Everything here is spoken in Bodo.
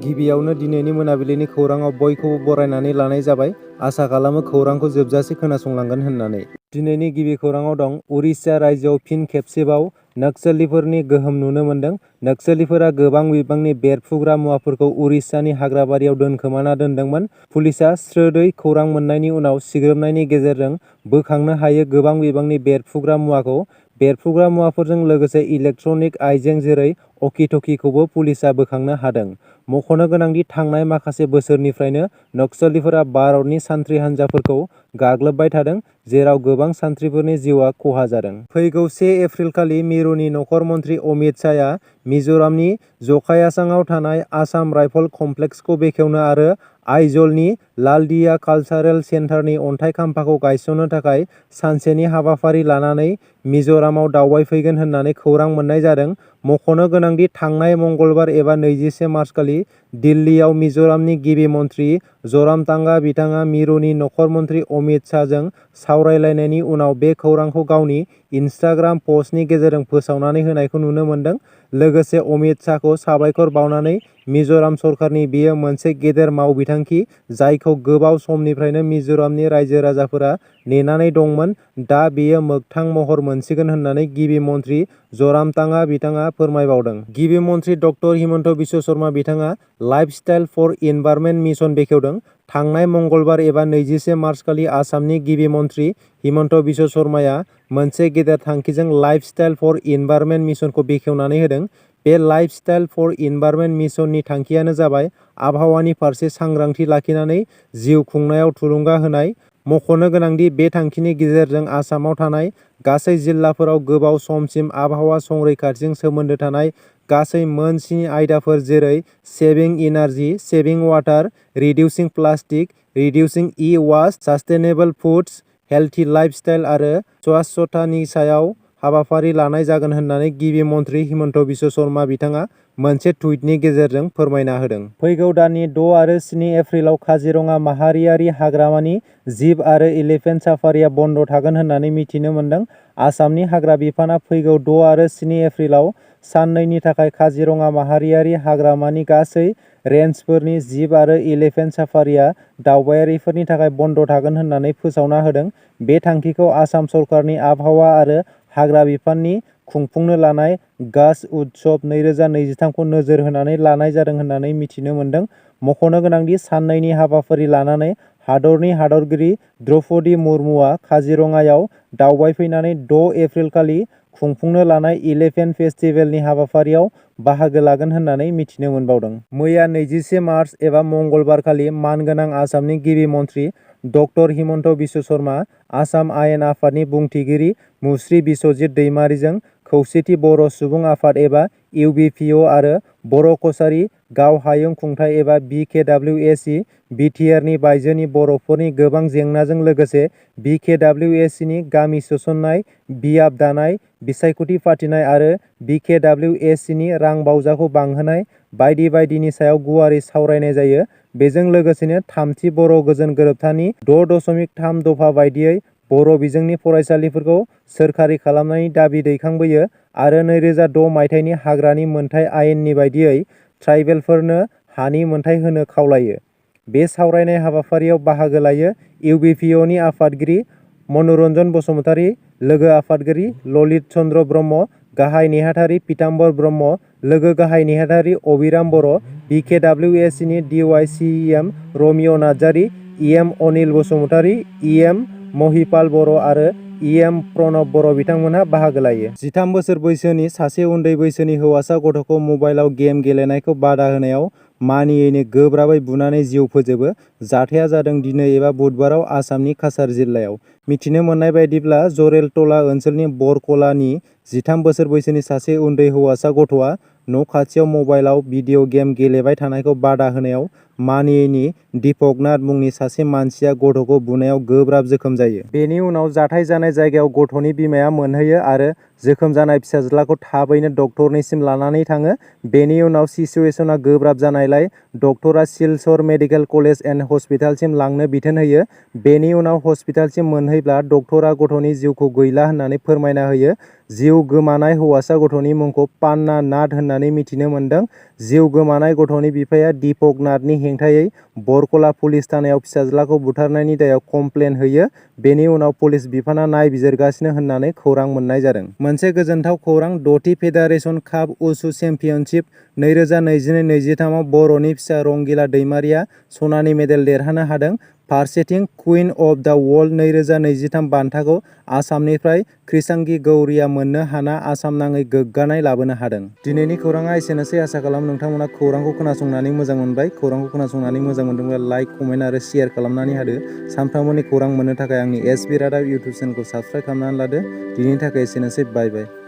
गिबियावनो दिनैनि मोनाबिलिनि खौराङाव बयखौबो बरायनानै लानाय जाबाय। आसा खालामो खौरांखौ जोबजासे खोनासंलांगोन होननानै। दिनैनि गिबि खौराङाव दं उरिष्या रायजोआव फिन खेबसेबाव नक्सलिफोरनि गोहोम नुनो मोन्दों। नक्सलिफोरा गोबां बिबांनि बेरफ्रुग्रा मुवाफोरखौ उरिष्यानि हाग्राबारियाव दोनखोमाना दोनदोंमोन। पुलिसआ स्रोदै खौरां मोननायनि उनाव सिग्रोमनायनि गेजेरजों बोखांनो हायो गोबां बिबांनि बेरफ्रुग्रा मुवाखौ। बेरफ्रुग्रा मुवाफोरजों लोगोसे इलेक्ट्रनिक आइजें जेरै अकी-टकीखौबो पुलिसआ बोखांनो हादों। मख'नो गोनांदि थांनाय माखासे बोसोरनिफ्रायनो नक्सलिफोरा भारतनि सान्थ्रि हान्जाफोरखौ गाग्लोबबाय थादों, जेराव गोबां सान्थ्रिफोरनि जिउआ खहा जादों। फैगौ 1 एप्रिलखालि मिरुनि नखर मन्थ्रि अमित शाहआ मिज'रामनि जखायासांआव थानाय आसाम राइफल कमप्लेक्सखौ बेखेवनो आरो आइजलनि लालदिया कालचारेल सेन्टारनि अन्थाइ खाम्फाखौ गायसननो थाखाय सानसेनि हाबाफारि लानानै मिज'रामाव दावबायफैगोन होननानै खौरां मोन्नाय जादों। मख'नो गोनांदि थांनाय मंगलबार एबा 21 मार्चखालि दिल्लीयाव मिज'रामनि गिबि मन्थ्रि ज'रामथांगा बिथाङा मिरुनि नखर मन्थ्रि अमित शाहजों सावरायलायनायनि उनाव बे खौरांखौ गावनि इनस्टाग्राम पस्टनि गेजेरजों फोसावनानै होनायखौ नुनो मोन्दों। लोगोसे अमित शाहखौ साबायखर बावनानै मिज'राम सरकारनि बेयो मोनसे गेदेर मावबिथांखि जायखौ गोबाव समनिफ्रायनो मिज'रामनि रायजो राजाफोरा नेनानै दंमोन। दा बेयो मोगथां महर मोनसिगोन होननानै गिबि मन्थ्रि ज'रामथांगा बिथाङा फोरमायबावदों। गिबि मन्थ्रि डक्टर हिमन्त बिश्व शर्मा बिथाङा लाइफस्टाइल फर इनभारमेन्ट मिशन बेखेवदों। थांनाय मंगलबार एबा 21 मार्चखालि आसामनि गिबि मन्थ्रि हिमन्त बिश्व शर्माया मोनसे गेदेर थांखिजों लाइफस्टाइल फर इनभारमेन्ट मिशनखौ बेखेवनानै होदों। बे लाइफस्टाइल फर इनभारमेन्ट मिशननि थांखियानो जाबाय आबहावानि फारसे सांग्रांथि लाखिनानै जिउ खुंनायाव थुलुंगा होनाय। मख'नो गोनांदि बे थांखिनि गेजेरजों आसामाव थानाय गासै जिल्लाफोराव गोबाव समसिम आबहावा संरैखाथिजों सोमोन्दो थानाय गासै मोन 7 आयदाफोर जेरै saving energy, saving water, reducing plastic, reducing e-waste, sustainable foods, healthy lifestyle आरो स्वास्थ्यतानि सायाव हाबाफारि लानाय जागोन होननानै गिबि मन्थ्रि हिमन्त बिश्व शर्मा बिथाङा मोनसे टुइटनि गेजेरजों फोरमायना होदों। फैगौ दाननि 6 आरो 7 एप्रिलाव काजिरङा माहारियारि हाग्रामानि जिब आरो इलिफेन्ट साफारिया बन्द थागोन होननानै मिथिनो मोन्दों। आसामनि हाग्रा बिफानआ फैगौ 6 आरो 7 एप्रिलाव साननैनि थाखाय काजिरङा माहारियारि हाग्रामानि गासै रेन्जफोरनि जिब आरो इलिफेन्ट साफारिया दावबायारिफोरनि थाखाय बन्द थागोन होननानै फोसावना होदों। बे थांखिखौ आसाम सरकारनि आबहावा आरो हाग्रा बिफाननि खुंफुंनो लानाय गाछ उत्सव 2023 खौ नोजोर होनानै लानाय जादों होननानै मिथिनो मोन्दों। मख'नो गोनांदि साननैनि हाबाफारि लानानै हादरनि हादरगिरि द्रौपदी मुर्मुआ काजिरङायाव दावबायफैनानै 6 एप्रिलखालि खुंफुंनो लानाय इलिफेन्ट फेस्टिभेलनि हाबाफारियाव बाहागो लागोन होननानै मिथिनो मोनबावदों। मैया 21 मार्च एबा मंगलबारखालि मानगोनां आसामनि गिबि मन्थ्रि डक्टर हिमन्त बिश्व शर्मा, आसाम आयेन आफादनि बुंथिगिरि मुस्रि बिस्वजित दैमारिजों खौसेथि बर' सुबुं आफाद एबा इउ.बि.पि.अ. आरो बर' कछारी गाव हायुं खुंथाइ एबा बि.के.डब्लिउ.ए.सि. बि.टि.आर.नि बायजोनि बर'फोरनि गोबां जेंनाजों लोगोसे बि.के.डब्लिउ.ए.सि.नि गामि सोसननाय, बियाब दानाय, बिसायख'थि फाथिनाय आरो बि.के.डब्लिउ.ए.सि.नि रां बावजाखौ बांहोनाय बायदि बायदिनि सायाव गुवारै सावरायनाय जायो। बेजों लोगोसेनो थामथि बर' गोजोन गोरोबथानि 6.3 दफा बायदियै बर' बिजोंनि फरायसालिफोरखौ सोरखारि खालामनायनि दाबि दैखांबोयो आरो 2006 मायथाइनि हाग्रानि मोनथाय आयेननि बायदियै ट्राइबेलफोरनो हानि मोनथाय होनो खावलायो। बे सावरायनाय हाबाफारियाव बाहागो लायो इउ.बि.पि.अ.नि आफादगिरि मन'रन्जन बसुमतारी, लोगो आफादगिरि ललित चन्द्र ब्रह्म, गाहाय नेहाथारि पीताम्बर ब्रह्म, लोगो गाहाय नेहाथारि अबिराम बर', बि.के.डब्लिउ.ए.सि.नि डि.वाइ.सि.एम Romeo' Narzary, EM. Anil Basumatary, EM. Mahipal बर' आरो इ.एम. प्रणब बर' बिथांमोनहा बाहागो लायो। 13 बोसोर बैसोनि सासे उन्दै बैसोनि हौवासा गथ'खौ मबाइलाव गेम गेलेनायखौ बादा होनायाव मानियैनो गोब्राबै बुनानै जिउ फोजोबो। जाथाया जादों दिनै एबा बुधबाराव आसामनि काछार जिल्लायाव। मिथिनो मोननाय बायदिब्ला जरेलटला ओनसोलनि बरकलानि 13 बोसोर बैसोनि सासे उन्दै हौवासा गथ'आ न' खाथियाव मबाइलाव भिडिअ गेम गेलेबाय थानायखौ बादा होनायाव मानियैनि दीपकनाथ मुंनि सासे मानसिया गथ'खौ बुनायाव गोब्राब जोखोम जायो। बेनि उनाव जाथाय जानाय जायगायाव गथ'नि बिमाया मोनहैयो आरो जोखोम जानाय फिसाज्लाखौ थाबैनो डक्टरनिसिम लानानै थाङो। बेनि उनाव सिचुएशना गोब्राब जानायलाय डक्टरा सिलचर मेडिकेल कलेज एन्ड हस्पिटालसिम लांनो बिथोन होयो। बेनि उनाव हस्पिटालसिम मोनहैब्ला डक्टरा गथ'नि जिउखौ गैला होननानै फोरमायना होयो। जिउ गोमानाय हौवासा गथ'नि मुंखौ पान्ना नाथ होननानै मिथिनो मोन्दों। जिउ गोमानाय गथ'नि बिफाया दीपक नाथनि हेंथायै बरकला पुलिस थानायाव फिसाज्लाखौ बुथारनायनि दायाव कमप्लेन होयो। बेनि उनाव पुलिस बिफाना नायबिजिरगासिनो होननानै खौरां मोननाय जादों। मोनसे गोजोनथाव खौरां, 10थि फेडारेशन काप उसु चेम्पियनशिप 2022-23 आव बर'नि फिसा रंगिला दैमारिया सनानि मेडेल देरहानो हादों। फारसेथिं कुइन अफ द वर्ल्ड 2023 बान्थाखौ आसामनिफ्राय कृषांगि गौरीया मोननो हाना आसाम नाङै गोग्गानाय लाबोनो हादों। दिनैनि खौराङा एसेनोसै। आसा खालामो नोंथांमोना खौरांखौ खोनासंनानै मोजां मोनबाय। खौरांखौ खोनासंनानै मोजां मोनदोंब्ला लाइक, कमेन्ट आरो शेयार खालामनानै होदो। सानफ्रोमबोनि खौरां मोननो थाखाय आंनि एसबि रादाब इउटुब चेनेलखौ साबस्क्राइब खालामनानै लादो। दिनैनि थाखाय एसेनोसै। बाय बाय।